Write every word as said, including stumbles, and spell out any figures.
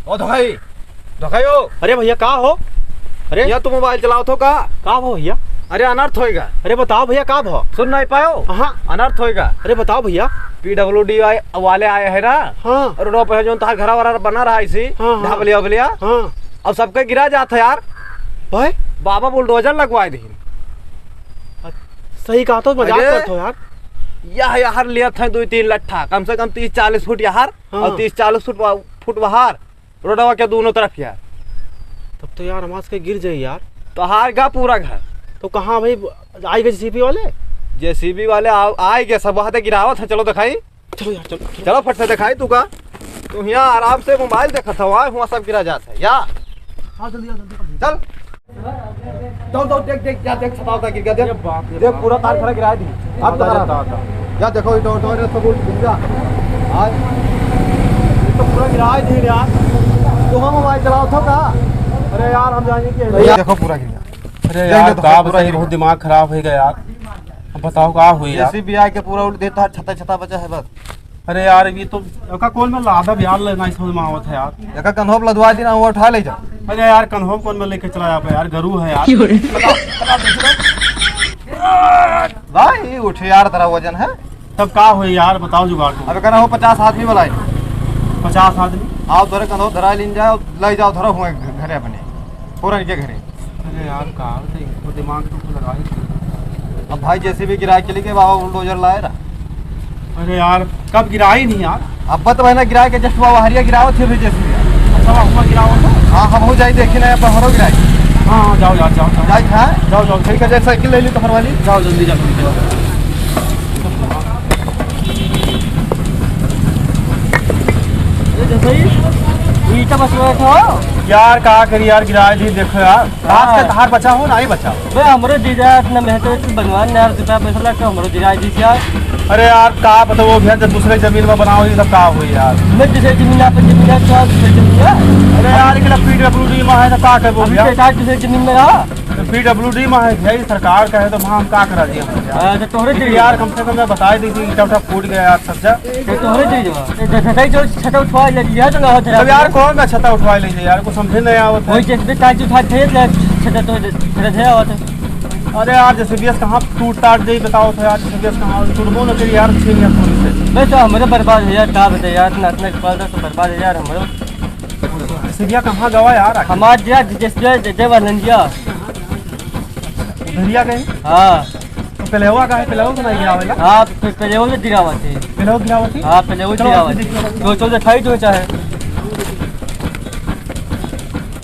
ओ धोखाई, धोखाई हो। अरे भइया, का हो? अरे। या तू मोबाइल चलावत हो का? का भो भइया? अरे अनर्थ होइगा। अरे बताओ भइया, का भो? सुन नहीं पायो? हाँ। अनर्थ होइगा। अरे बताओ भइया। पीडब्ल्यूडी वाले आए हैं ना? हाँ। रोडवा पे जौन तहार घरा वरा बना रहा इसी, हाँ, हाँ। ढाबलिया वबलिया। हाँ। अब सबके गिरा जात है यार। भाई? बाबा बुलडोजर लगवाए दीन। सही कहा तो मजाक अरे, करत हो यार। यह यार लियत है दुइ तीन लट्ठा, कम से कम तीस चालीस फुट यार, हाँ। और तीस चालीस फुट वा-, फुट बाहर। रोडवा के दोनों तरफ यार। तब तो यार हमार के गिर जाई यार। तोहार गा पूरा घर। तो कहाँ भाई, आइगे जेसीबी वाले? जेसीबी वाले आ-, आइगे, सब वहाँ तक गिरावत है। चलो देखाई। चलो यार, चलो, चलो। चलो फट से देखाई तू का। तू यहाँ आराम से मोबाइल देखत हवा, हुआ सब गिरा जात है या। हाँ, जल्दी आओ, जल्दी आओ। चल। दौड़, दौड़, देख, देख, या देख, सतावता गिर गया, देख। ये बाप रे देख, बाप। पूरा तार खड़ा गिराए दी। हाथ दादा, लगा रहा। दादा। या देखो, ये दौड़, दौड़, सब उल्ट गिर गया। आज ये तो पूरा गिराए दी यार। तो हम मोबाइल चलाओ थो का? अरे यार, हम जाने के ये देखो, पूरा गिर गया। अरे देख, यार, देखो, का पूरा बताई, गिर बहुत गया। दिमाग खराब हो गया यार। अब बताओ, का हुई यार? जेसीबी आके पूरा उल्ट देता है, छता, छता बचा है बस। अरे यार, ये तो एका कौन में लादब यार, लेना इस समझ में आवत है यार। एका कन्होप लदवा दी ना, वो उठा ले जा। अरे यार, कन्होप कौन में लेके चला जाबे यार, गरू है यार। क्यों रे? भाई, उठे यार, तेरा वजन है। तब का होई यार, बताओ जुगाड़ को। अब कहना हो पचास आदमी बुलाए। पचास आदमी? आओ, तोरे कन्होप धरा लीन जाओ, ले जाओ, धरो हुए घरे अपने, फौरन के घरे। अरे यार, का होता है? वो दिमाग तो लगा ही। अब भाई, जेसीबी गिराए चली गए, बाबा बुलडोजर लाए रहा। अरे यार, कब गिराई नहीं यार? अब तो मैंने गिराए के just बाबा हरिया गिरावत थे भी जेसीबी। अच्छा, बाबा हुआ गिरावत था? हाँ, हम हो जाए, देखी ना, अब हरो गिराए। हाँ, हाँ, जाओ यार, जाओ, जाओ। जाए था? जाओ, जाओ। ठीक है, जैसे साइकिल ले ली तो हर वाली। जाओ, जल्दी जाओ, जल्दी जाओ। ये जैसे ही ईटा बस में था। यार, का करी यार, गिराए जी, देखो यार। आज हाँ। का तहार बचा हो, नहीं बचा? बे, हमरो जीजा इतना मेहनत से बनवान ना, रुपया पैसा लग के हमरो जीजा जी क्या? अरे यार, का बताओ भैया, जब दूसरे जमीन में बनाओ, ये सब का हुई यार? मैं दूसरे जमीन, अपन जमीन है, क्या दूसरे जमीन है? अरे यार, इकला पीडब्ल्यूडी में है, तो का करबो अभी भैया? तो दूसरे जमीन में रहा। तो पीडब्ल्यूडी में है भैया, ये सरकार का है, तो वहाँ हम का करा दिए हम यार? हाँ, तो तोहरे लेकिन चाहिए। यार, कम से कम मैं बता दी थी, ईटा उठा फूट गया यार, सब जा। तो तोहरे चाहिए। तो देखा ही जो छत उठवा ले लिया, तो ना हो जब यार, कौन का छता उठवा ले यार, कुछ समझे नहीं आवत है। वही जैसे ताज उठा थे, ले छत तो छत है और अरे यार, जेसीबी कहाँ टूट टाट जाई, बताओ तो यार, जेसीबी कहाँ टूटबो न करी यार, अच्छी नहीं है थोड़ी से। बे, तो हमरे बर्बाद है यार, का बताए यार, इतना, इतना कपाल था, तो बर्बाद है यार हमरो। जेसीबी कहाँ गवा यार आखिर? हमार जिया, जेसीबी दे, दे वालन जिया। उधरिया गए? हाँ। तो पहले हुआ का है, पहले वो तो नहीं गिरावेला? हाँ, तो पहले वो तो गिरावा थे। पहले वो गिरावा थी? हाँ, पहले वो चलो, गिरावा आप थे। देखिए। तो चलो, दिखाई दो चाहे।